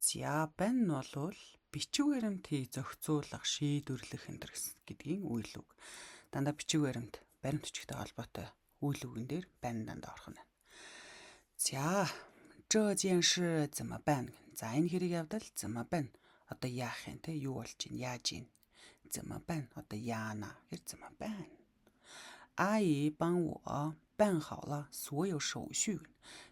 За 办 болвол бичиг баримтыг зохицуулах, шийдвэрлэх энэ гэдгийн үйл үг. Дандаа бичиг баримт, баримт бичигтэй холбоотой үйл үгэн дээр 办 дандаа орох нь. За 这件事怎么办? За энэ хэрэг явдал 怎么办? Одоо яах юм те? Юу болж байна? Яаж юм? 怎么办? Одоо яана гэхэр 怎么办? 阿姨帮我办好了所有手续.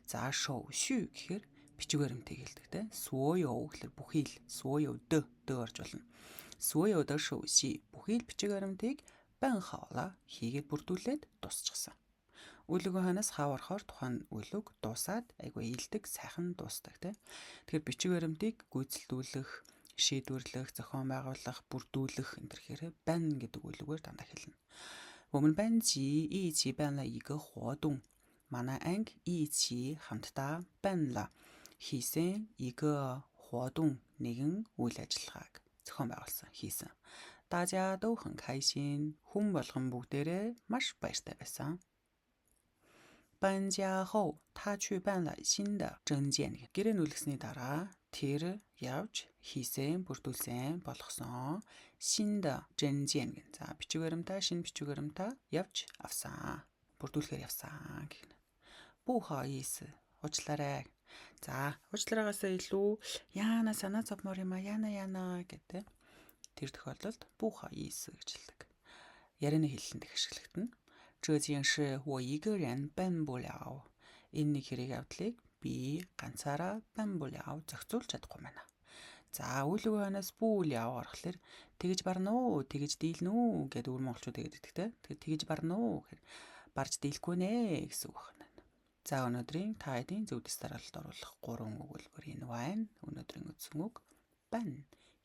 За 手续 гэхээр бичиг баримтыг хэлдэг те. 所有 гэхэр бүхий л, 所有的 дэ орж болно. 所有的手续 бүхий л бичиг баримтыг 办好了 хийгээд бүрдүүлээд дуусчихсан. Үйл үгийн хойноос хав орохоор тухайн үйл үг дуусаад айгүй ийлдэг, сайхан дуусдаг тий. Тэгэхээр бичиг баримтыг гүйцэлдүүлэх, шийдвэрлэх, зохион байгуулах, бүрдүүлэх энэ төр гэхээр 办 гэдэг үйл үгээр дандаа хэлнэ. 我们班级一起办了一个活动. Манай анги 一起 хамтдаа 办了 хийсэн 一个活动 нэгэн үйл ажиллагааг зохион байгуулсан хийсэн. 大家都很开心. Хүн болгон бүгдээрээ маш баяртай байсан. 搬家后，他去办了新的证件. Гэрээ нүлгэсний дараа тэр явж хийсэн, бүрдүүлсэн, болгосон 新的证件 гэн. За бичиг баримтаа, шинэ бичиг баримтаа явж авсан. Бүрдүүлэхээр явсан гэх нь. 不好意思. Уучлаарай. За, уучлаарайгаас илүү яана санаа зовмоор юм а яана яана гэдэг. Тэр тохиолдолд 不好意思 гэж хэлдэг. Ярианы хэллэнд их ашиглагдана. 这件事我一个人办不了. Энэ нэг хэрэг явдлыг би ганцаараа 办不了 зохицуулж чадахгүй байна. За үйл үгийн хойноос 不了 орохлоор тэгэж барна уу, тэгэж дийлнэ үү гэдэг өвөр монголчууд тэгээд идэх те. Тэгэхээр тэгэж барна уу гэхээр барж дийлэхгүй нэ гэсэн үг байна. За өнөөдрийн та хэдийн зөв дэс дараалалд оруулах гурван өгүүлбэр энэ байна. Өнөөдрийн үндсэн үг 办.